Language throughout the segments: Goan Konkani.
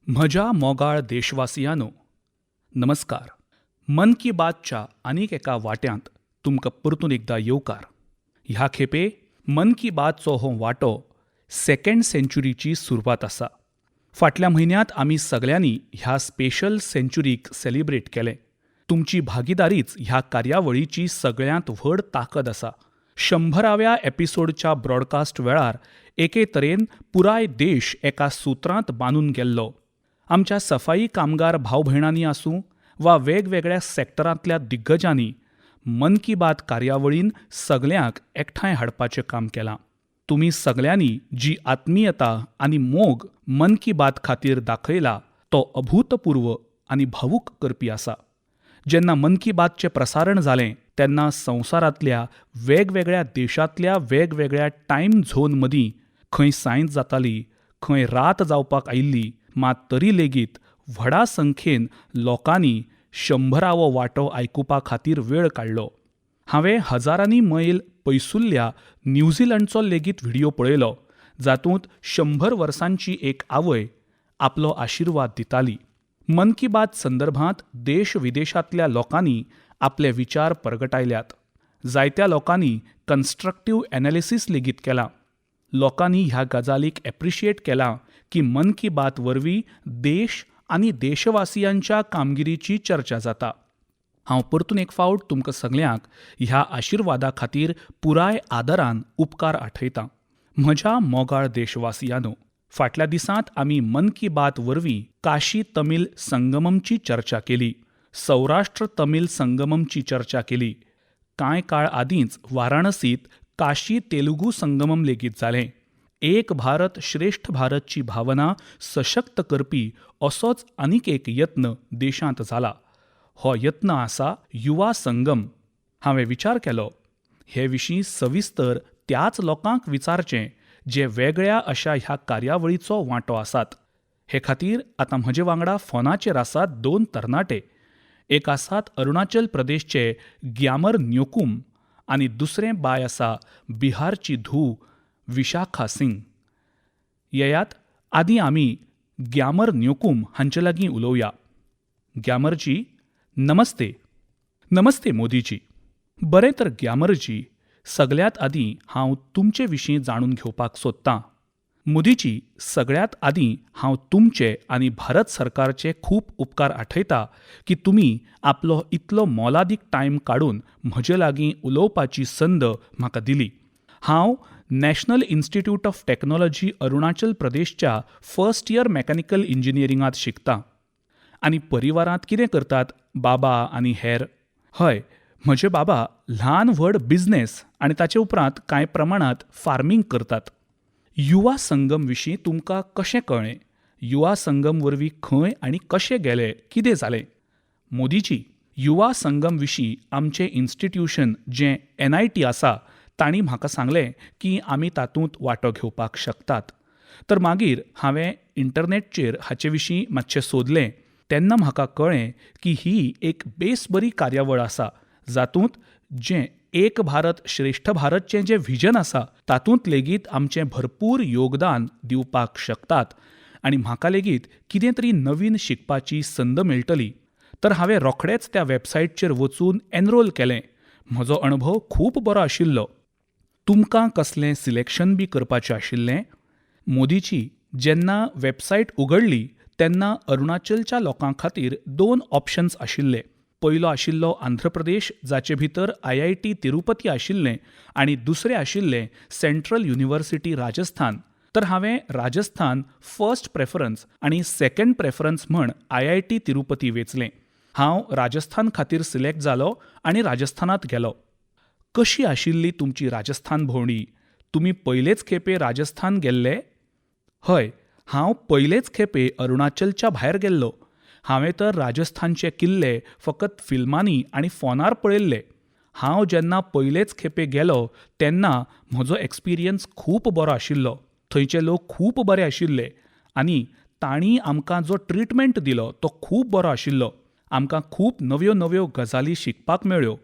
म्हज्या मोगाळ देशवासियांनो, नमस्कार. मन की बातच्या आनीक एका वांट्यांत तुमकां परतून एकदां येवकार. ह्या खेपे मन की बातचो हो वांटो सेकंड सेंच्युरीची सुरवात आसा. फाटल्या म्हयन्यांत आमी सगल्यांनी ह्या स्पेशल सेंच्युरीक सेलिब्रेट केलें. तुमची भागिदारीच ह्या कार्यावळीची सगळ्यांत व्हड ताकद आसा. 100व्या एपिसोडच्या ब्रॉडकास्ट वेळार एके तरेन पुराय देश एका सुत्रांत बांदून गेल्लो. आमच्या सफाई कामगार भाव भयणांनी आसूं वा वेगवेगळ्या सेक्टरांतल्या दिग्गजांनी मन की बात कार्यावळीन सगल्यांक एकठांय हाडपाचें काम केलां. तुमी सगल्यांनी जी आत्मीयता आनी मोग मन की बात खातीर दाखयला तो अभूतपूर्व आनी भावूक करपी आसा. जेन्ना मन की बातचें प्रसारण जालें तेन्ना संवसारांतल्या वेगवेगळ्या देशांतल्या वेगवेगळ्या टायम झोन मदीं खंय सांयज जाताली, खंय रात जावपाक आयिल्ली, मात तरी लेगीत व्हडा संख्येन लोकांनी 100वो वांटो आयकुपा खातीर वेळ काडलो. हांवें हजारांनी मैल पयसुल्ल्या न्यूझीलंडचो लेगीत व्हिडियो पळयलो जातूंत 100 वर्सांची एक आवय आपलो आशिर्वाद दिताली. मन की बात संदर्भांत देश विदेशांतल्या लोकांनी आपले विचार परगटायल्यात. जायत्या लोकांनी कन्स्ट्रक्टीव एनालिसीस लेगीत केलां. लोकांनी ह्या गजालीक एप्रिशिएट केलां की मन की बात वरवीं देश आनी देशवासियांच्या कामगिरीची चर्चा जाता. हांव परतून एक फावट तुमकां सगल्यांक ह्या आशिर्वादा खातीर पुराय आदरान उपकार आठयतां. म्हज्या मोगाळ देशवासियांनो, फाटल्या दिसांत आमी मन की बात वरवीं काशी तमील संगममची चर्चा केली, सौराष्ट्र तमील संगममची चर्चा केली. कांय काळ आदींच वाराणसींत काशी तेलुगू संगमम लेगीत जालें. एक भारत श्रेष्ठ भारतची भावना सशक्त करपी असोच आनीक एक यत्न देशांत जाला. हो यत्न आसा युवा संगम. हांवें विचार केलो, हे विशीं सविस्तर त्याच लोकांक विचारचें जे वेगळ्या अशा ह्या कार्यावळीचो वांटो आसात. हे खातीर आतां म्हजे वांगडा फोनाचेर आसात दोन तरणाटे. एक आसात अरुणाचल प्रदेशचे ग्यामर न्योकुम आनी दुसरें बाय आसा बिहारची धूव विशाखा सिंग. येयात, आदीं आमी ग्यामर न्योकुम हांचे लागीं उलोवया. ग्यामरजी, नमस्ते. नमस्ते मोदीजी. बरें तर ग्यामरजी, सगल्यांत आदीं हांव तुमचे विशीं जाणून घेवपाक सोदतां. मोदीजी, सगळ्यांत आदीं हांव तुमचे आनी भारत सरकारचे खूब उपकार आठयता की तुमी आपलो इतलो मोलादीक टायम काडून म्हजे लागीं उलोवपाची संद म्हाका दिली. हांव national institute of technology Arunachal प्रदेशच्या फर्स्ट इयर मॅकॅनिकल इंजिनियरिंगांत शिकतां. आनी परिवारांत कितें करतात बाबा आनी हेर? हय, म्हजे बाबा ल्हान व्हड बिझनेस आनी ताचे उपरांत कांय प्रमाणांत फार्मींग करतात. युवा संगम विशीं तुमकां कशें कळ्ळें? युवा संगम वरवीं खंय आनी कशें गेले, कितें जालें? मोदीजी, युवा संगम विशीं आमचें इन्स्टिट्यूशन जें NIT आसा तांणी म्हाका सांगलें की आमी तातूंत वांटो घेवपाक शकतात. तर मागीर हांवें इंटरनॅटचेर हाचे विशीं मातशें सोदलें तेन्ना म्हाका कळ्ळें की ही एक बेस बरी कार्यावळ आसा जातूंत जें एक भारत श्रेष्ठ भारतचें जें व्हिजन आसा तातूंत लेगीत आमचें भरपूर योगदान दिवपाक शकतात आनी म्हाका लेगीत कितें तरी नवीन शिकपाची संद मेळटली. तर हांवें रोखडेंच त्या वेबसायटचेर वचून एनरोल केलें. म्हजो अणभव खूब बरो आशिल्लो. तुमकां कसलें सिलेक्शन बी करपाचें आशिल्लें? मोदीजी, जेन्ना वेबसायट उगडली तेन्ना अरुणाचलच्या लोकां खातीर दोन ऑप्शन्स आशिल्ले. पयलो आशिल्लो आंध्र प्रदेश जाचे भितर IIT Tirupati आशिल्लें आनी दुसरें आशिल्लें सेंट्रल युनिवर्सिटी राजस्थान. तर हांवें राजस्थान फर्स्ट प्रेफरन्स आनी सेकंड प्रेफरन्स म्हण IIT Tirupati वेंचलें. हांव राजस्थान खातीर सिलेक्ट जालो आनी राजस्थानांत गेलो. कशी आशिल्ली तुमची राजस्थान भोंवडी? तुमी पयलेच खेपे राजस्थान गेल्ले? हय, हांव पयलेच खेपे अरुणाचलच्या भायर गेल्लो. हांवें तर राजस्थानचे किल्ले फकत फिल्मांनी आनी फोनार पळयल्ले. हांव जेन्ना पयलेच खेपे गेलो तेन्ना म्हजो एक्सपिरियन्स खूब बरो आशिल्लो. थंयचे लोक खूब बरे आशिल्ले आनी तांणी आमकां जो ट्रिटमेंट दिलो तो खूब बरो आशिल्लो. आमकां खूब नव्यो नव्यो गजाली शिकपाक मेळ्ळ्यो.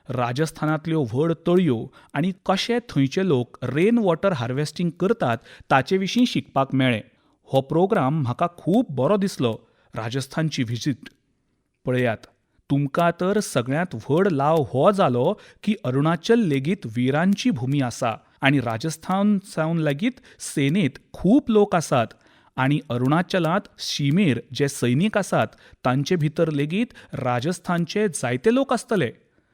राजस्थानांतल्यो व्हड तळयो आनी कशे थंयचे लोक रेन वॉटर हार्वेस्टींग करतात ताचे विशीं शिकपाक मेळ्ळें. हो प्रोग्राम म्हाका खूब बरो दिसलो. राजस्थानची व्हिजीट. पळयात, तुमकां तर सगळ्यांत व्हड लाव हो जालो की अरुणाचल लेगीत विरांची भुमी आसा आनी राजस्थान सावन लेगीत सेनेंत खूब लोक आसात आनी अरुणाचलांत शिमेर जे सैनीक आसात तांचे भितर लेगीत राजस्थानचे जायते लोक आसतले.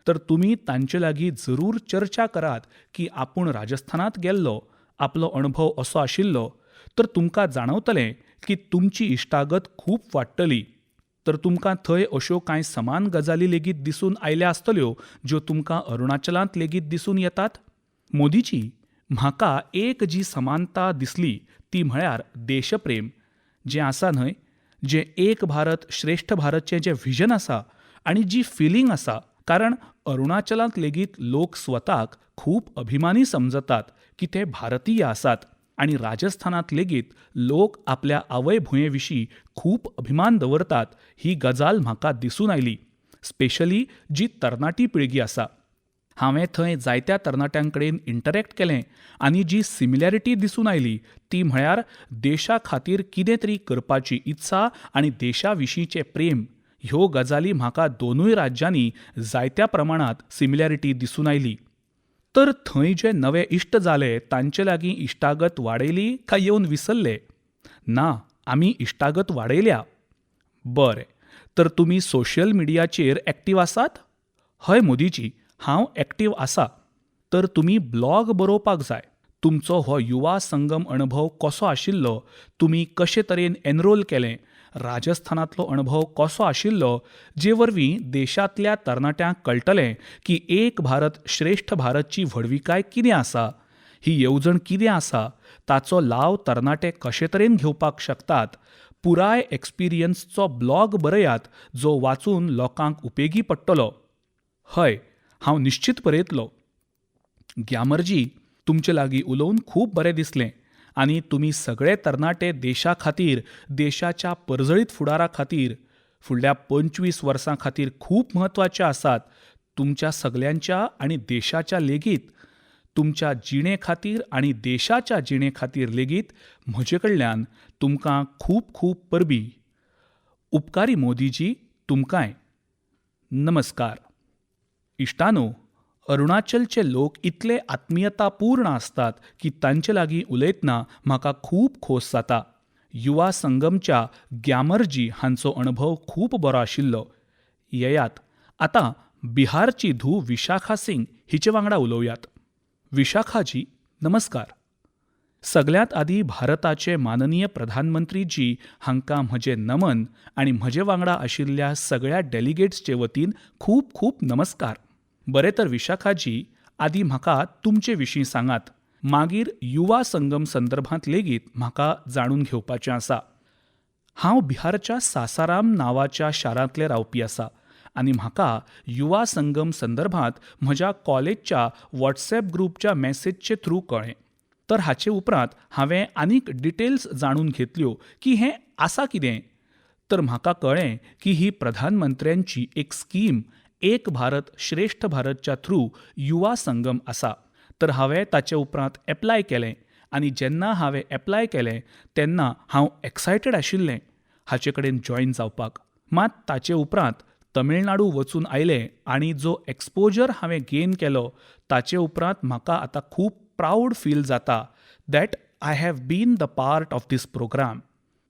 तर तुमी तांचे लागीं जरूर चर्चा करात की आपूण राजस्थानांत गेल्लो, आपलो अणभव असो आशिल्लो, तर तुमकां जाणवतलें की तुमची इश्टागत खूब वाडटली. तर तुमकां थंय अश्यो कांय समान गजाली लेगीत दिसून आयल्या आसतल्यो ज्यो तुमकां अरुणाचलांत लेगीत दिसून येतात. मोदीजी, म्हाका एक जी समानता दिसली ती म्हळ्यार देशप्रेम जें आसा न्हय, जें एक भारत श्रेश्ठ भारतचें जें व्हिजन आसा आनी जी फिलींग आसा, कारण अरुणाचलांत लेगीत लोक स्वताक खूब अभिमानी समजतात की ते भारतीय आसात आनी राजस्थानांत लेगीत लोक आपल्या आवय भुंये विशीं खूब अभिमान दवरतात. ही गजाल म्हाका दिसून आयली, स्पेशली जी तरणाटी पिळगी आसा. हांवें थंय जायत्या तरणाट्यां कडेन इंटरॅक्ट केलें आनी जी सिमिलॅरिटी दिसून आयली ती म्हळ्यार देशा खातीर कितें तरी करपाची इत्सा आनी देशा विशींचें प्रेम. ह्यो गजाली म्हाका दोनूय राज्यांनी जायत्या प्रमाणांत सिमिलॅरिटी दिसून आयली. तर थंय जे नवे इश्ट जाले तांचे लागीं इश्टागत वाडयली काय येवन विसरले? ना, आमी इश्टागत वाडयल्या. बरें, तर तुमी सोशल मिडियाचेर एक्टीव आसात? हय मोदीजी, हांव एक्टीव आसा. तर तुमी ब्लॉग बरोवपाक जाय. तुमचो हो युवा संगम अणभव कसो आशिल्लो, तुमी कशे तरेन एनरोल केलें, राजस्थानांतलो अणभव कसो आशिल्लो, जे वरवीं देशांतल्या तरणाट्यांक कळटलें की एक भारत श्रेश्ठ भारतची व्हडविकाय कितें आसा, ही येवजण कितें आसा, ताचो लाव तरणाटे कशे तरेन घेवपाक शकतात. पुराय एक्सपिरियन्सचो ब्लॉग बरयात जो वाचून लोकांक उपेगी पडटलो. हय, हांव निश्चित बरयतलो. ग्यामरजी, तुमचे लागीं उलोवन खूब बरें दिसलें आनी तुमी सगळे तरणाटे देशा खातीर, देशाच्या परजळीत फुडारा खातीर, फुडल्या 25 वर्सां खातीर खूब म्हत्वाचे आसात. तुमच्या सगल्यांच्या आनी देशाच्या लेगीत, तुमच्या जिणे खातीर आनी देशाच्या जिणे खातीर लेगीत म्हजे कडल्यान तुमकां खूब खूब परबीं. उपकारी मोदीजी, तुमकांय. नमस्कार. इश्टानो, अरुणाचलचे लोक इतले आत्मीयतापूर्ण आसतात की तांचे लागीं उलयतना म्हाका खूब खोस जाता. युवा संगमच्या ग्यामरजी हांचो अणभव खूब बरो आशिल्लो. येयात, आतां बिहारची धूव विशाखा सिंग हिचे वांगडा उलोवयात. विशाखाजी, नमस्कार. सगल्यांत आदीं भारताचे माननीय प्रधानमंत्री जी हांकां म्हजें नमन आनी म्हजे वांगडा आशिल्ल्या सगळ्या डेलिगेट्सचे वतीन खूब खूब नमस्कार. बरें, तर विशाखाजी, आदीं म्हाका तुमचे विशीं सांगात, मागीर युवा संगम संदर्भांत लेगीत म्हाका जाणून घेवपाचें आसा. हांव बिहारच्या सासाराम नांवाच्या शारांतलें रावपी आसा आनी म्हाका युवा संगम संदर्भांत म्हज्या कॉलेजच्या वॉट्सॅप ग्रुपच्या मॅसेजचे थ्रू कळ्ळें. तर हाचे उपरांत हांवें आनीक डिटेल्स जाणून घेतल्यो की हें आसा कितें. तर म्हाका कळ्ळें की ही प्रधानमंत्र्यांची एक स्कीम, एक भारत श्रेश्ठ भारतच्या थ्रू युवा संगम आसा. तर हांवें ताचे उपरांत एप्लाय केलें आनी जेन्ना हांवें एप्लाय केलें तेन्ना हांव एक्सायटेड आशिल्लें हाचे कडेन जॉयन जावपाक. मात ताचे उपरांत तमिळनाडू वचून आयलें आनी जो एक्सपोजर हांवें गेन केलो ताचे उपरांत म्हाका आतां खूब प्रावड फील जाता that I have been the part of this program.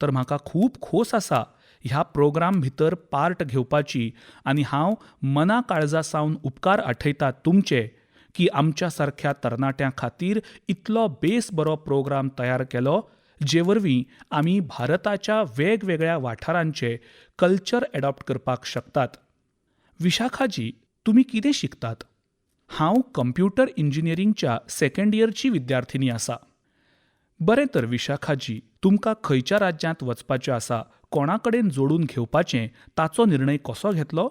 तर म्हाका खूब खोस आसा ह्या प्रोग्राम भितर पार्ट घेवपाची आनी हांव मना काळजा सावन उपकार आठयता तुमचे की आमच्या सारख्या तरणाट्यां खातीर इतलो बेस बरो प्रोग्राम तयार केलो, जे वरवीं आमी भारताच्या वेगवेगळ्या वाठारांचे कल्चर एडॉप्ट करपाक शकतात. विशाखाजी, तुमी कितें शिकतात? हांव कंप्युटर इंजिनियरींगच्या सेकंड इयरची विद्यार्थिनी आसा. बरें, तर विशाखाजी, तुमकां खंयच्या राज्यांत वचपाचें आसा, कोणा कडेन जोडून घेवपाचें, ताचो निर्णय कसो घेतलो?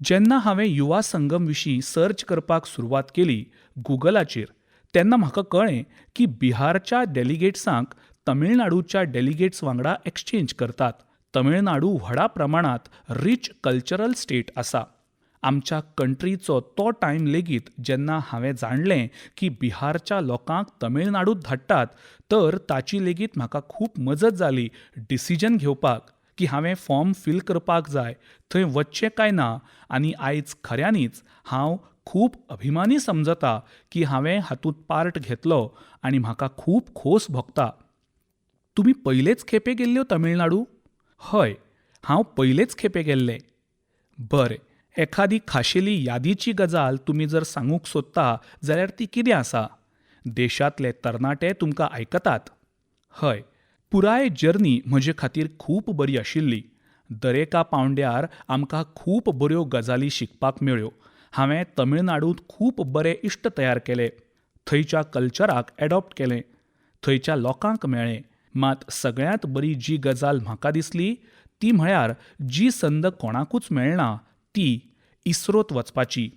जेन्ना हांवें युवा संगम विशीं सर्च करपाक सुरवात केली गुगलाचेर तेन्ना म्हाका कळ्ळें की बिहारच्या डेलिगेट्सांक तमिळनाडूच्या डेलिगेट्स वांगडा एक्सचेंज करतात. तमिळनाडू व्हडा प्रमाणांत रीच कल्चरल स्टेट आसा. आमच्या कंट्रीचो तो टायम लेगीत जेन्ना हांवें जाणलें की बिहारच्या लोकांक तमिळनाडूंत धाडटात तर ताची लेगीत म्हाका खूब मजत जाली डिसिजन घेवपाक की हांवें फॉर्म फील करपाक जाय, थंय वचचें काय ना. आनी आयज खऱ्यांनीच हांव खूब अभिमानी समजता की हांवें हातूंत पार्ट घेतलो आनी म्हाका खूब खोस भोगता. तुमी पयलेच खेपे गेल्ल्यो तमिळनाडू? हय, हांव पयलेच खेपे गेल्लें. बरें, एखादी खाशेली यादीची गजाल तुमी जर सांगूंक सोदता जाल्यार ती कितें आसा? देशांतले तरणाटे तुमकां आयकतात. हय, पुराय जर्नी म्हजे खातीर खूब बरी आशिल्ली. दरेका पांवड्यार आमकां खूब बऱ्यो गजाली शिकपाक मेळ्ळ्यो. हांवें तमिळनाडूंत खूब बरे इश्ट तयार केले. थंयच्या कल्चराक एडॉप्ट केलें. थंयच्या लोकांक मेळ्ळें. मात सगळ्यांत बरी जी गजाल म्हाका दिसली ती म्हळ्यार जी संद कोणाकूच मेळना ती इस्रोंत वचपाची.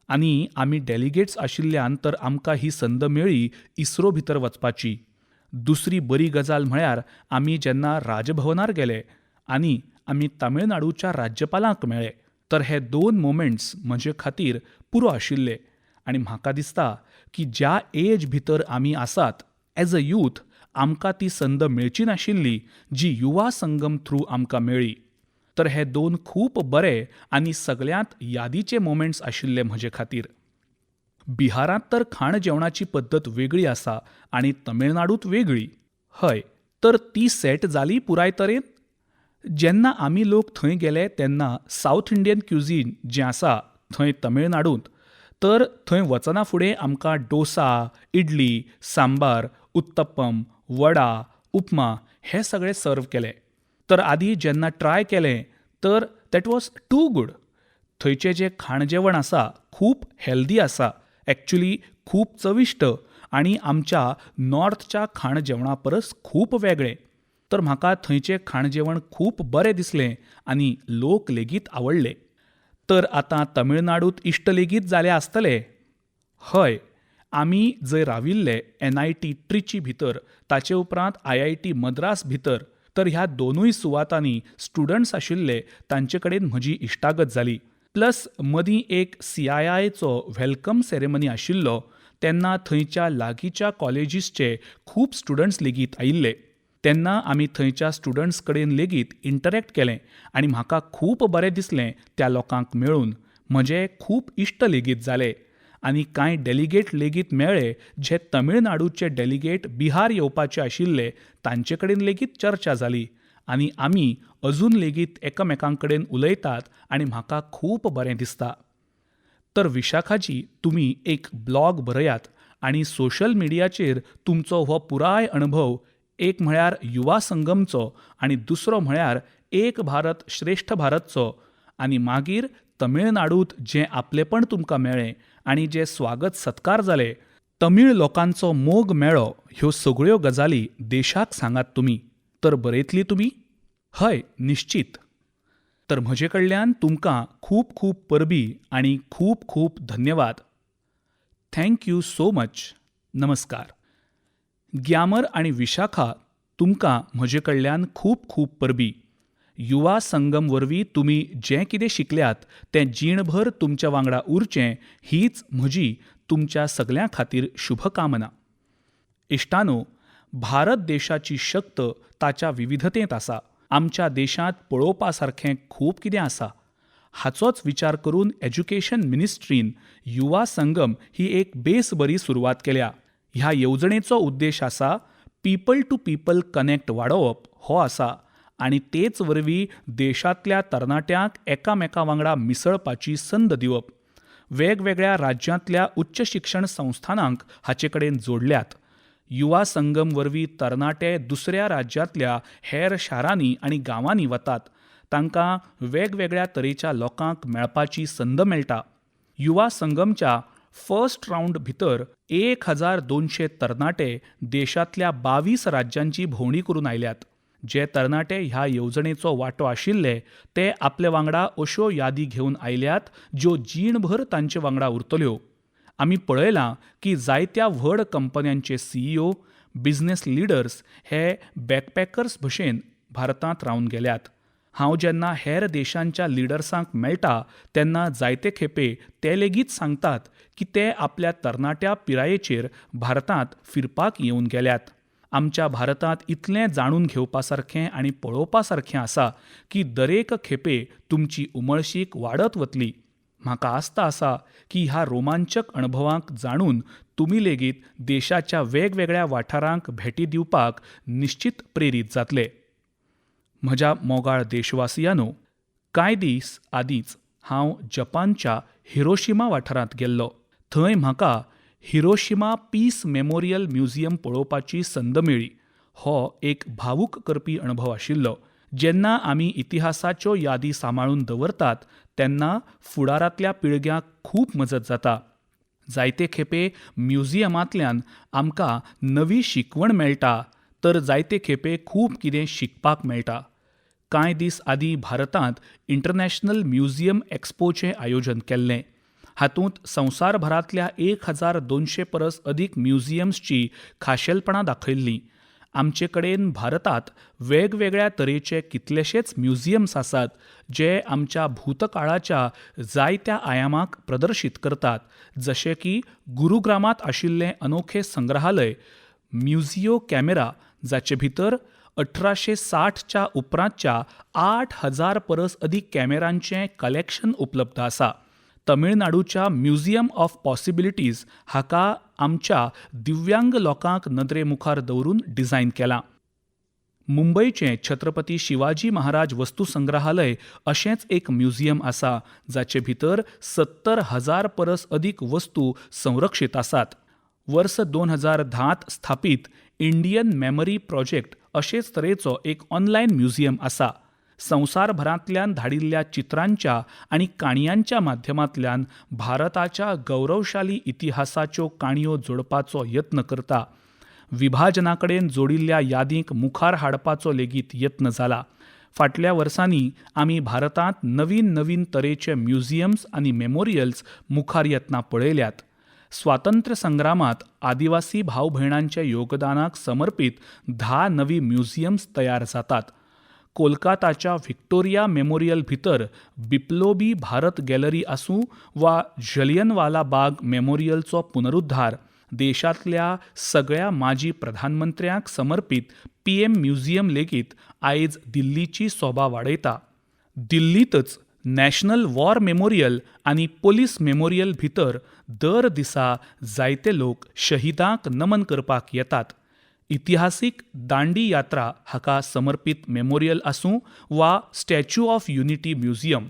आनी आमी डॅलिगेट्स आशिल्ल्यान तर आमकां ही संद मेळ्ळी इस्रो भितर वचपाची. दुसरी बरी गजाल म्हळ्यार आमी जेन्ना राजभवनार गेले आनी आमी तमिळनाडूच्या राज्यपालांक मेळ्ळे तर हे दोन मोमेंट्स म्हजे खातीर पुरो आशिल्ले. आनी म्हाका दिसता की ज्या एज भितर आमी आसात एज अ यूथ आमकां ती संद मेळची नाशिल्ली जी युवा संगम थ्रू आमकां मेळ्ळी. तर हे दोन खूब बरे आनी सगळ्यांत यादीचे मोमेंट्स आशिल्ले म्हजे खातीर. बिहारांत तर खाण जेवणाची पद्दत वेगळी आसा आनी तमिळनाडूंत वेगळी. हय, तर ती सेट जाली पुराय तरेन? जेन्ना आमी लोक थंय गेले तेन्ना सावथ इंडियन क्युझीन जें आसा थंय तमिळनाडूंत तर थंय वचना फुडें आमकां डोसा, इडली, सांबार, उत्तप्पम, वडा, उपमा हें सगळें सर्व केलें. तर आदी जेन्ना ट्राय केलें तर that was too good. थंयचें जें खाण जेवण आसा खूब हेल्दी आसा, एक्चुली खूब चविश्ट आनी आमच्या नॉर्थच्या खाण जेवणा परस खूब वेगळें. तर म्हाका थंयचें खाण जेवण खूब बरें दिसलें आनी लोक लेगीत आवडले. तर आतां तमिळनाडूंत इश्ट लेगीत जाले आसतले? हय, आमी जंय राविल्ले एन I T Trichy भितर, ताचे उपरांत I I T Madras भितर, तर ह्या दोनूय सुवातांनी स्टुडंट्स आशिल्ले तांचे कडेन म्हजी इश्टागत जाली. प्लस मदीं एक सी I आयचो welcome ceremony आशिल्लो तेन्ना थंयच्या लागींच्या कॉलेजीसचे खूब स्टुडंट्स लेगीत आयिल्ले. तेन्ना आमी थंयच्या स्टुडंट्स कडेन लेगीत इंटरॅक्ट केलें आनी म्हाका खूब बरें दिसलें त्या लोकांक मेळून. म्हजे खूब इश्ट लेगीत जाले आनी कांय डॅलिगेट लेगीत मेळ्ळे जे तमिळनाडूचे डॅलिगेट बिहार येवपाचे आशिल्ले तांचे कडेन लेगीत चर्चा जाली आनी आमी अजून लेगीत एकामेकां कडेन उलयतात आनी म्हाका खूब बरें दिसता. तर विशाखाजी, तुमी एक ब्लॉग बरयात आनी सोशल मिडियाचेर तुमचो हो पुराय अणभव, एक म्हळ्यार युवा संगमचो आनी दुसरो म्हळ्यार एक भारत श्रेश्ठ भारतचो, आनी मागीर तमिळनाडूंत जें आपलेपण तुमकां मेळ्ळें आनी जे स्वागत सत्कार जाले, तमीळ लोकांचो मोग मेळ्ळो, ह्यो सगळ्यो गजाली देशाक सांगात तुमी. तर बरयतली तुमी? हय, निश्चीत. तर म्हजे कडल्यान तुमकां खूब खूब परबीं आनी खूब खूब धन्यवाद. Thank you so much. नमस्कार. ग्यामर आनी विशाखा, तुमकां म्हजे कडल्यान खूब खूब परबीं. युवा संगम वरवीं तुमी जें कितें शिकल्यात तें जीणभर तुमच्या वांगडा उरचें हीच म्हजी तुमच्या सगल्यां खातीर शुभकामना. इश्टांनो, भारत देशाची शक्त ताच्या विविधतेंत आसा. आमच्या देशांत पळोवपा सारकें खूब कितें आसा. हाचोच विचार करून एज्युकेशन मिनिस्ट्रीन युवा संगम ही एक बेस बरी सुरवात केल्या. ह्या येवजणेचो उद्देश आसा पीपल टू पीपल कनेक्ट वाडोवप हो आसा आनी तेच वरवीं देशांतल्या तरणाट्यांक एकामेका वांगडा मिसळपाची संद दिवप. वेगवेगळ्या राज्यांतल्या उच्च शिक्षण संस्थानांक हाचे कडेन जोडल्यात. युवा संगम वरवीं तरणाटे दुसऱ्या राज्यांतल्या हेर शारांनी आनी गांवांनी वतात. तांकां वेगवेगळ्या तरेच्या लोकांक मेळपाची संद मेळटा. युवा संगमच्या फर्स्ट रावंड भितर 1200 तरणाटे देशांतल्या 22 राज्यांची भोंवडी करून आयल्यात. जे तरणाटे ह्या येवजणेचो वांटो आशिल्ले ते आपले वांगडा अश्यो यादी घेवन आयल्यात ज्यो जीणभर तांचे वांगडा उरतल्यो. आमी पळयलां की जायत्या व्हड कंपन्यांचे सीईओ, बिझनेस लिडर्स हे बॅकपॅकर्स भशेन भारतांत रावन गेल्यात. हांव जेन्ना हेर देशांच्या लिडर्सांक मेळटा तेन्ना जायते खेपे ते लेगीत सांगतात की ते आपल्या तरणाट्या पिरायेचेर भारतांत फिरपाक येवन गेल्यात. आमच्या भारतांत इतलें जाणून घेवपा सारकें आनी पळोवपा सारकें आसा की दरेक खेपे तुमची उमळशीक वाडत वतली. म्हाका आस्ता आसा की ह्या रोमांचक अणभवांक जाणून तुमी लेगीत देशाच्या वेगवेगळ्या वाठारांक भेटी दिवपाक निश्चीत प्रेरीत जातले. म्हज्या मोगाळ देशवासियांनो, कांय दीस आदींच हांव जपानच्या हिरोशिमा वाठारांत गेल्लो. थंय म्हाका हिरोशिमा पीस मेमोरियल म्युझियम पळोवपाची संद मेळ्ळी. हो एक भावूक करपी अणभव आशिल्लो. जेन्ना आमी इतिहासाच्यो यादी सांबाळून दवरतात तेन्ना फुडारांतल्या पिळग्यांक खूब मजत जाता. जायते खेपे म्युझियमांतल्यान आमकां नवी शिकवण मेळटा तर जायते खेपे खूब कितें शिकपाक मेळटा. कांय दीस आदीं भारतांत इंटरनॅशनल म्युझियम एक्स्पोचें आयोजन केल्लें. हातूंत संवसारभरांतल्या 1200 परस अदीक म्युझियम्सची खाशेलपणां दाखयल्लीं. आमचे कडेन भारतांत वेगवेगळ्या तरेचे कितलेशेच म्युझियम्स आसात जे आमच्या भूतकाळाच्या जायत्या आयामांक प्रदर्शीत करतात, जशें की गुरुग्रामांत आशिल्लें अनोखें संग्रहालय म्युझियो कॅमेरा जाचे भितर 1860च्या उपरांतच्या 8000 परस अदीक कॅमेरांचें कलेक्शन उपलब्ध आसा. तमिळनाडूच्या म्युझियम ऑफ पॉसिबिलिटीज हाका आमच्या दिव्यांग लोकांक नदरे मुखार दवरून डिझायन केलां. मुंबयचें छत्रपती शिवाजी महाराज वस्तुसंग्रहालय अशेंच एक म्युझियम आसा जाचे भितर 70,000 परस अदीक वस्तू संरक्षीत आसात. वर्स 2010त स्थापीत इंडियन मेमरी प्रोजेक्ट अशेच तरेचो एक ऑनलायन म्युझियम आसा. संवसारभरांतल्यान धाडिल्ल्या चित्रांच्या आनी काणयांच्या माध्यमांतल्यान भारताच्या गौरवशाली इतिहासाच्यो काणयो जोडपाचो यत्न करता. विभाजना कडेन जोडिल्ल्या यादींक मुखार हाडपाचो लेगीत यत्न जाला. फाटल्या वर्सांनी आमी भारतांत नवीन नवीन तरेचे म्युझियम्स आनी मेमोरियल्स मुखार येतना पळयल्यात. स्वातंत्र्य संग्रामांत आदिवासी भाव भयणांच्या योगदानाक समर्पीत 10 नवीं म्युझियम्स तयार जातात. कोलकाताच्या व्हिक्टोरिया मेमोरियल भितर बिप्लोबी भारत गॅलरी आसूं वा जलियनवाला बाग मेमोरियलचो पुनरुद्धार, देशांतल्या सगळ्या माजी प्रधानमंत्र्यांक समर्पीत पीएम म्युझियम लेगीत आयज दिल्लीची सोबा वाडयता. दिल्लींतच नॅशनल वॉर मेमोरियल आनी पोलीस मेमोरियल भितर दर दिसा जायते लोक शहिदांक नमन करपाक येतात. इतिहासीक दांडी यात्रा हाका समर्पीत मेमोरियल आसूं वा स्टॅच्यू ऑफ युनिटी म्युझियम.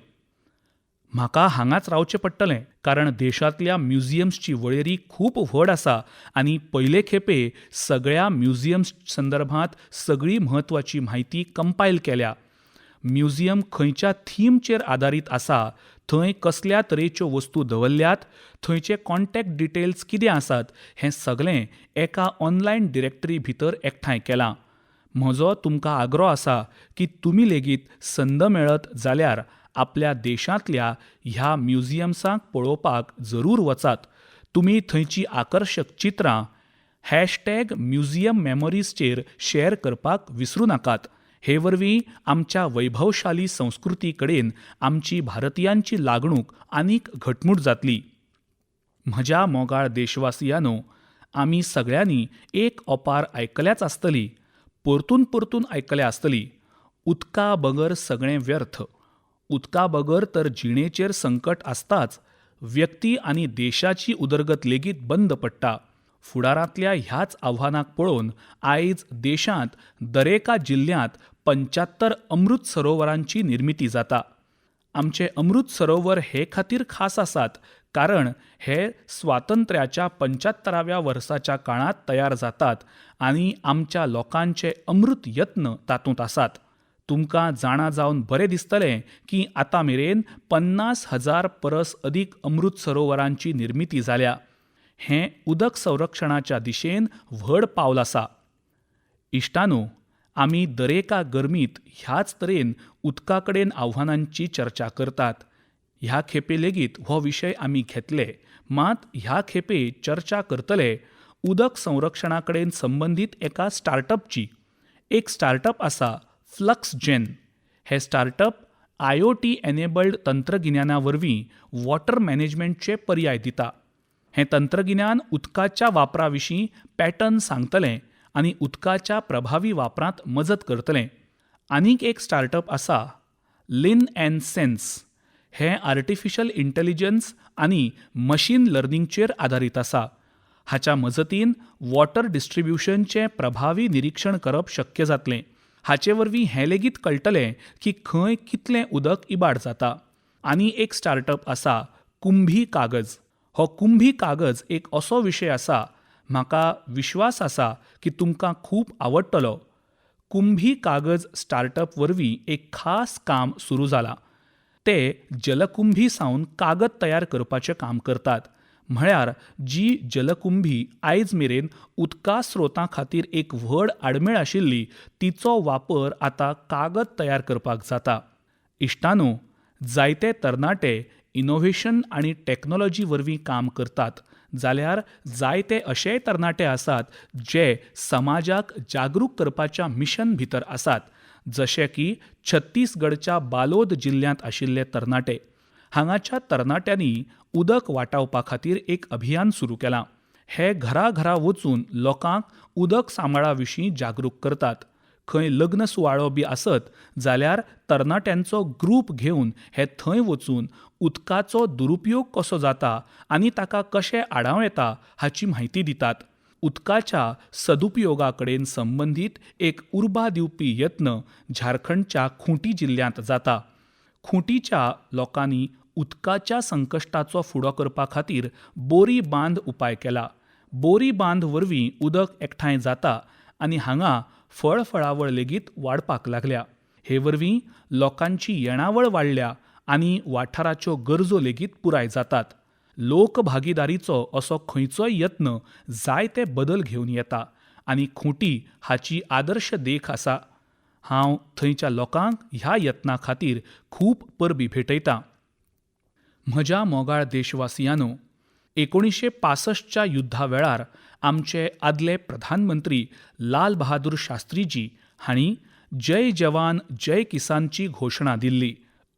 म्हाका हांगाच रावचें पडटलें कारण देशांतल्या म्युझियम्सची वळेरी खूब व्हड आसा आनी पयले खेपे सगळ्या म्युझियम्स संदर्भांत सगळी म्हत्वाची म्हायती कंपायल केल्या. म्युझियम खंयच्या थीमचेर आदारीत आसा, थंय कसल्या तरेच्यो वस्तू दवरल्यात, थंयचे कॉन्टॅक्ट डिटेल्स कितें आसात हें सगलें एका ऑनलायन डिरेक्टरी भितर एकठांय केलां. म्हजो तुमकां आग्रो आसा की तुमी लेगीत संद मेळत जाल्यार आपल्या देशांतल्या ह्या म्युझियम्सांक पळोवपाक जरूर वचात. तुमी थंयचीं आकर्शक चित्रां हॅशटॅग म्युझियम मेमोरीजचेर शॅर करपाक विसरूं नाकात. हे वरवीं आमच्या वैभवशाली संस्कृती कडेन आमची भारतीयांची लागणूक आनीक घटमूट जातली. म्हज्या मोगाळ देशवासियांनो, आमी सगळ्यांनी एक ओपार आयकल्याच आसतली, परतून परतून आयकल्या आसतली, उदका बगर सगळें व्यर्थ. उदका बगर तर जिणेचेर संकट आसताच, व्यक्ती आनी देशाची उदरगत लेगीत बंद पडटा. फुडारांतल्या ह्याच आव्हानाक पळोवन आयज देशांत दरेका जिल्ल्यांत 75 अमृत सरोवरांची निर्मिती जाता. आमचे अमृत सरोवर हे खातीर खास आसात कारण हे स्वातंत्र्याच्या 75व्या वर्साच्या काळांत तयार जातात आनी आमच्या लोकांचे अमृत यत्न तातूंत आसात. तुमकां जाणा जावन बरें दिसतलें की आतां मेरेन 50,000 परस अदीक अमृत सरोवरांची निर्मिती जाल्या. हें उदक संरक्षणाच्या दिशेन व्हड पावल आसा. इश्टांनो, आमी दरेका गरमींत ह्याच तरेन उदका कडेन आव्हानांची चर्चा करतात. ह्या खेपे लेगीत हो विशय आमी घेतले, मात ह्या खेपे चर्चा करतले उदक संरक्षणा कडेन संबंदीत एका स्टार्टअपची. एक स्टार्टअप आसा फ्लक्सजेन. हें स्टार्टअप आयओटी एनेबल्ड तंत्रगिन्याना वरवीं वॉटर मॅनेजमेंटचे पर्याय दिता. हें तंत्रगिन्यान उदकाच्या वापरा विशीं पॅटर्न सांगतलें आनी उदकाच्या प्रभावी वापरांत मजत करतलें. आनीक एक स्टार्टअप आसा लिन एन सेन्स. हें आर्टिफिशियल इंटेलिजन्स आनी मशीन लर्निंगचेर आदारीत आसा. हाच्या मजतीन वॉटर डिस्ट्रिब्युशनचें प्रभावी निरिक्षण करप शक्य जातलें. हाचे वरवीं हें लेगीत कळटलें की खंय कितलें उदक इबाड जाता. आनी एक स्टार्टअप आसा कुंभी कागज. हो कुंभी कागज एक असो विशय आसा, म्हाका विश्वास आसा की तुमकां खूब आवडटलो. कुंभी कागज स्टार्टअप वरवीं एक खास काम सुरू जालां. ते जलकुंभी सावन कागद तयार करपाचें काम करतात. म्हळ्यार जी जलकुंभी आयज मेरेन उदका स्रोतां खातीर एक व्हड आडमेळ आशिल्ली तिचो वापर आतां कागद तयार करपाक जाता. इश्टांनो, जायते तरणाटे इनोव्हेशन आनी टॅक्नोलॉजी वरवीं काम करतात जाल्यार जायते अशेय तरणाटे आसात जे समाजाक जागरूक करपाच्या मिशन भितर आसात, जशे की छत्तीसगडच्या बालोद जिल्ल्यांत आशिल्ले तरणाटे. हांगाच्या तरणाट्यांनी उदक वाटावपा खातीर एक अभियान सुरू केलां. हे घरा घरा वचून लोकांक उदक सांबाळा विशीं जागरूक करतात. खंय लग्न सुवाळो बी आसत जाल्यार तरणाट्यांचो ग्रूप घेवन हे थंय वचून उदकाचो दुरुपयोग कसो जाता आनी ताका कशें आडावं येता हाची म्हायती दितात. उदकाच्या सदुपयोगा कडेन संबंदीत एक उर्बा दिवपी यत्न झारखंडच्या खुंटी जिल्ल्यांत जाता. खुंटीच्या लोकांनी उदकाच्या संकश्टाचो फुडो करपा खातीर बोरी बांद उपाय केला. बोरी बांद वरवीं उदक एकठांय जाता आनी हांगा फळफळावळ लेगीत वाडपाक लागल्या. हे वरवीं लोकांची येणावळ वाडल्या आनी वाठाराच्यो गरजो लेगीत पुराय जातात. लोकभागीदारीचो असो खंयचोय यत्न जायते बदल घेवन येता आनी खुंटी हाची आदर्श देख आसा. हांव थंयच्या लोकांक ह्या यत्ना खातीर खूब परबीं भेटयतां. म्हज्या मोगाळ देशवासियांनो, 1965च्या युद्धा वेळार आमचे आदले प्रधानमंत्री लाल बहादूर शास्त्रीजी हांणी जय जवान जय किसानची घोशणा दिल्ली.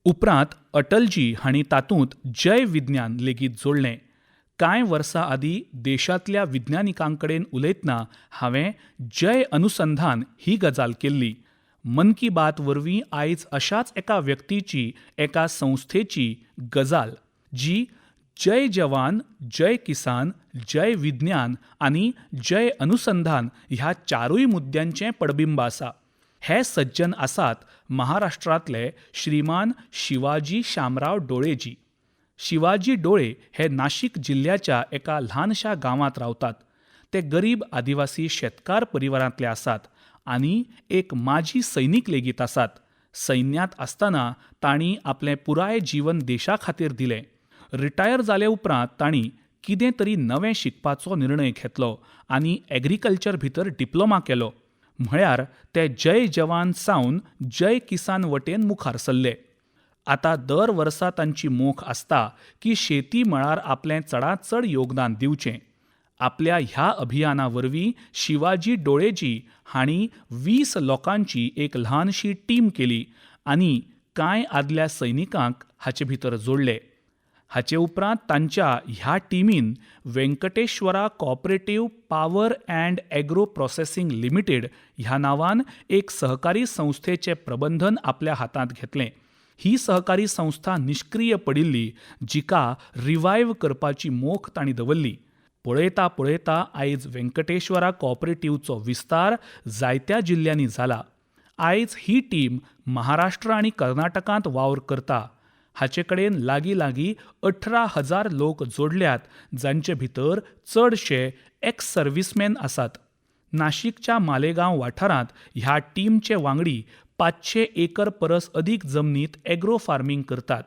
उपरांत अटलजी हांणी तातूंत जय विज्ञान लेगीत जोडलें. कांय वर्सां आदीं देशांतल्या विज्ञानिकां कडेन उलयतना हांवें जय अनुसंधान ही गजाल केल्ली. मन की बात वरवीं आयज अशाच एका व्यक्तीची, एका संस्थेची गजाल जी जय जवान, जय किसान, जय विज्ञान आनी जय अनुसंधान ह्या चारूय मुद्द्यांचें पडबिंब आसा. हे सज्जन आसात महाराष्ट्रांतले श्रीमान शिवाजी शामराव डोळेजी. शिवाजी डोळे हे नाशिक जिल्ल्याच्या एका ल्हानशा गांवांत रावतात. ते गरीब आदिवासी शेतकार परिवारांतले आसात आनी एक माजी सैनीक लेगीत आसात. सैन्यांत आसतना तांणी आपलें पुराय जीवन देशा खातीर दिलें. रिटायर जाले उपरांत तांणी कितें तरी नवें शिकपाचो निर्णय घेतलो आनी एग्रीकल्चर भितर डिप्लोमा केलो. म्हळ्यार ते जय जवान सावन जय किसान वटेन मुखार सरले. आतां दर वर्सा तांची मोख आसता की शेती मळार आपलें चडांत चड योगदान दिवचें. आपल्या ह्या अभियाना वरवीं शिवाजी डोळेजी हांणी 20 लोकांची एक ल्हानशी टीम केली आनी कांय आदल्या सैनिकांक हाचे भितर जोडले. हाचे उपरांत तांच्या ह्या टिमीन Venkateshwara cooperative power and agro processing limited ह्या नांवान एक सहकारी संस्थेचें प्रबंधन आपल्या हातांत घेतलें. ही सहकारी संस्था निश्क्रीय पडिल्ली, जिका रिवायव्ह करपाची मोख तांणी दवरली. पळयता पळयता आयज वेंकटेश्वरा कॉपरेटिव्हचो विस्तार जायत्या जिल्ल्यांनी जाला. आयज ही टीम महाराष्ट्र आनी कर्नाटकांत वावर करता. हाचे कडेन लागीं लागीं 18,000 लोक जोडल्यात, जांचे भितर चडशे एक्स सर्विसमॅन आसात. नाशिकच्या मालेगांव वाठारांत ह्या टीमचे वांगडी 500 एकर परस अदीक जमनींत एग्रो फार्मींग करतात.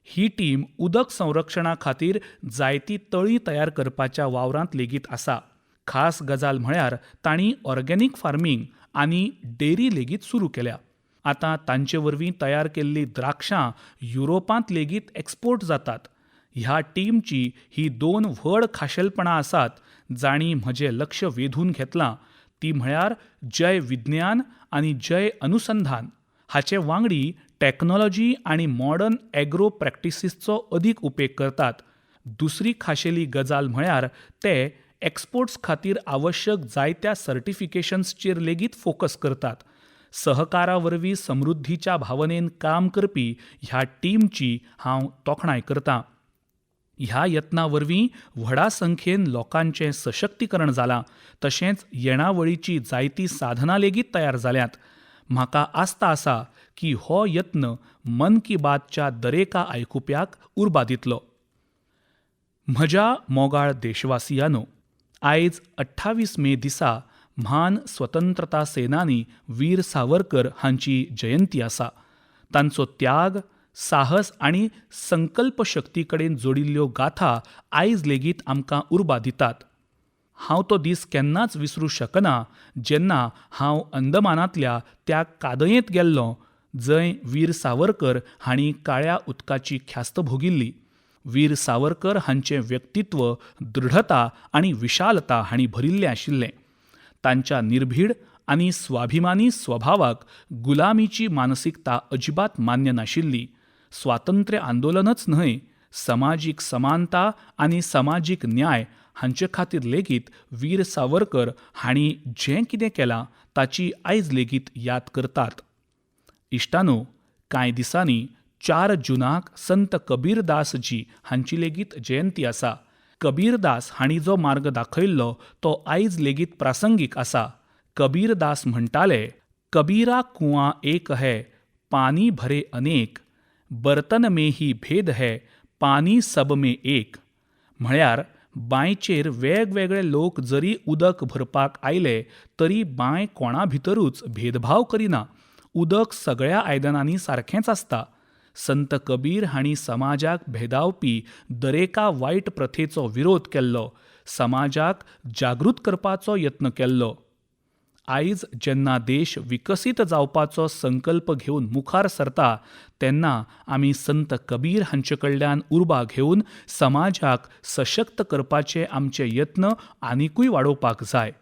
ही टीम उदक संरक्षणा खातीर जायतीं तळीं तयार करपाच्या वावरांत लेगीत आसा. खास गजाल म्हळ्यार तांणी ऑर्गेनीक फार्मींग आनी डेअरी लेगीत सुरू केल्या. आतां तांचे वरवीं तयार केल्लीं द्राक्षां युरोपांत लेगीत एक्सपोर्ट जातात. ह्या टीमची ही दोन व्हड खाशेलपणां आसात जांणी म्हजें लक्ष वेधून घेतलां, ती म्हळ्यार जय विज्ञान आनी जय अनुसंधान. हाचे वांगडी टॅक्नोलॉजी आनी मॉडर्न एग्रो प्रॅक्टिसीसचो अदीक उपेग करतात. दुसरी खाशेली गजाल म्हळ्यार ते एक्सपोर्ट्स खातीर आवश्यक जायत्या सर्टिफिकेशन्सचेर लेगीत फोकस करतात. सहकारा वरवीं समृद्धीच्या भावनेन काम करपी ह्या टीमची हांव तोखणाय करतां. ह्या यत्ना वरवीं व्हडा संख्येन लोकांचें सशक्तीकरण जालां, तशेंच येणावळीचीं जायतीं साधनां लेगीत तयार जाल्यांत. म्हाका आस्था आसा की हो यत्न मन की बातच्या दरेका आयकुप्याक उर्बा दितलो. म्हज्या मोगाळ देशवासियांनो, आयज 28 मे दिसा म्हान स्वतंत्रता सेनानी वीर सावरकर हांची जयंती आसा. तांचो त्याग, साहस आनी संकल्पशक्ती कडेन जोडिल्ल्यो गाथा आयज लेगीत आमकां उर्बा दितात. हांव तो दीस केन्नाच विसरूं शकना जेन्ना हांव अंदमानांतल्या त्या कादयेंत गेल्लों जंय वीर सावरकर हांणी काळ्या उदकाची ख्यास्त भोगिल्ली. वीर सावरकर हांचें व्यक्तित्व दृढता आनी विशालता हांणी भरिल्लें आशिल्लें. तांच्या निर्भीड आनी स्वाभिमानी स्वभावाक गुलामीची मानसिकता अजिबात मान्य नाशिल्ली. स्वातंत्र्य आंदोलनच न्हय, समाजीक समानता आनी समाजीक न्याय हांचे खातीर लेगीत वीर सावरकर हांणी जें कितें केलां ताची आयज लेगीत याद करतात. इश्टांनो, कांय दिसांनी 4 जुनाक संत कबीरदासजी हांची लेगीत जयंती आसा. कबीरदास हांणी जो मार्ग दाखयल्लो तो आयज लेगीत प्रासंगीक आसा. कबीरदास म्हणटाले, कबीरा कुआं एक है, पानी भरे अनेक, बर्तन में ही भेद है, पानी सब में एक. म्हळ्यार बांयचेर वेगवेगळे लोक जरी उदक भरपाक आयले तरी बांय कोणा भितरूच भेदभाव करिना. उदक सगळ्या आयदनांनी सारकेंच आसता. संत कबीर हांणी समाजाक भेदावपी दरेका वायट प्रथेचो विरोध केल्लो, समाजाक जागृत करपाचो यत्न केल्लो. आयज जेन्ना देश विकसीत जावपाचो संकल्प घेवन मुखार सरता तेन्ना आमी संत कबीर हांचे कडल्यान उर्बा घेवन समाजाक सशक्त करपाचे आमचे यत्न आनिकूय वाडोवपाक जाय.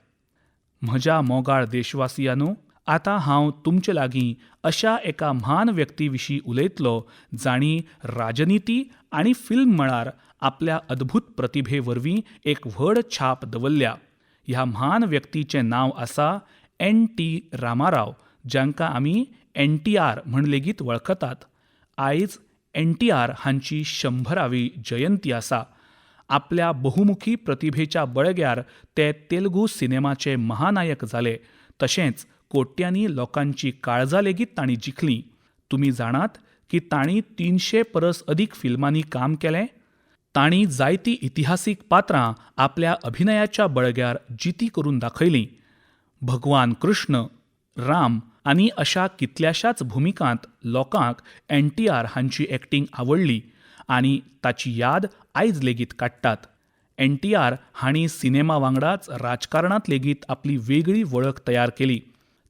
म्हज्या मोगाळ देशवासियांनो, आतां हांव तुमचे लागीं अशा एका म्हान व्यक्ती विशीं उलयतलो जांणी राजनिती आनी फिल्म मळार आपल्या अद्भुत प्रतिभे वरवीं एक व्हड छाप दवरल्या. ह्या म्हान व्यक्तीचें नांव आसा एन टी रामाराव, जांकां आमी एन टी आर म्हण लेगीत वळखतात. आयज एन टी आर हांची 100वी जयंती आसा. आपल्या बहुमुखी प्रतिभेच्या बळग्यार ते तेलुगू सिनेमाचे महानायक जाले, तशेंच कोट्यांनी लोकांची काळजां लेगीत तांणी जिखलीं. तुमी जाणात की तांणी 300 परस अदीक फिल्मांनी काम केलें. तांणी जायतीं इतिहासीक पात्रां आपल्या अभिनयाच्या बळग्यार जिती करून दाखयलीं. भगवान कृष्ण, राम आनी अशा कितल्याशाच भुमिकांत लोकांक एन टी आर हांची एक्टींग आवडली आनी ताची याद आयज लेगीत काडटात. एन टी आर हांणी सिनेमा वांगडाच राजकारणांत लेगीत आपली वेगळी वळख तयार केली.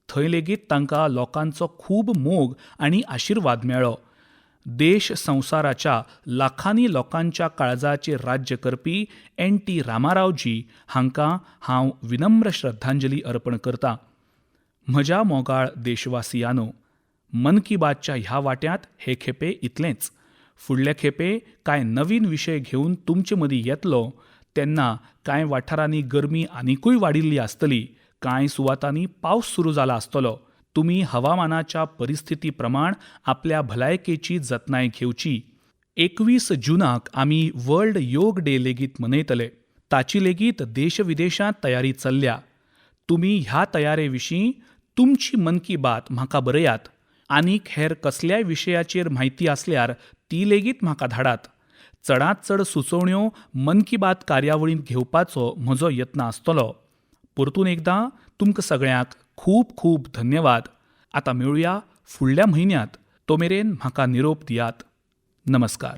थंय लेगीत तांकां लोकांचो खूब मोग आनी आशिर्वाद मेळ्ळो. देश संवसाराच्या लाखांनी लोकांच्या काळजाचेर राज्य करपी एन टी रामारावजी हांकां हांव विनम्र श्रद्धांजली अर्पण करतां. म्हज्या मोगाळ देशवासियांनो, मन की बातच्या ह्या वाट्यांत हे खेपे इतलेंच. फुडले खेपे कांय नवीन विशय घेवन तुमचे मदीं येतलो तेन्ना कांय वाठारांनी गरमी आनिकूय वाडिल्ली आसतली, कांय सुवातांनी पावस सुरू जाला आसतलो. तुमी हवामानाच्या परिस्थिती प्रमाण आपल्या भलायकेची जतनाय घेवची. 21 जुनाक आमी वर्ल्ड योग डे लेगीत मनयतले. ताची लेगीत देश विदेशांत तयारी चल्ल्या. तुमी ह्या तयारे विशीं तुमची मन की बात म्हाका बरयात. आनीक हेर कसल्याय विशयाचेर म्हायती आसल्यार ती लेगीत म्हाका धाडात. चडांत चड सुचोवण्यो मन की बात कार्यावळींत घेवपाचो म्हजो यत्न आसतलो. परतून एकदां तुमकां सगळ्यांक खूब खूब धन्यवाद. आतां मेळुया फुडल्या म्हयन्यांत. तो मेरेन म्हाका निरोप दियात. नमस्कार.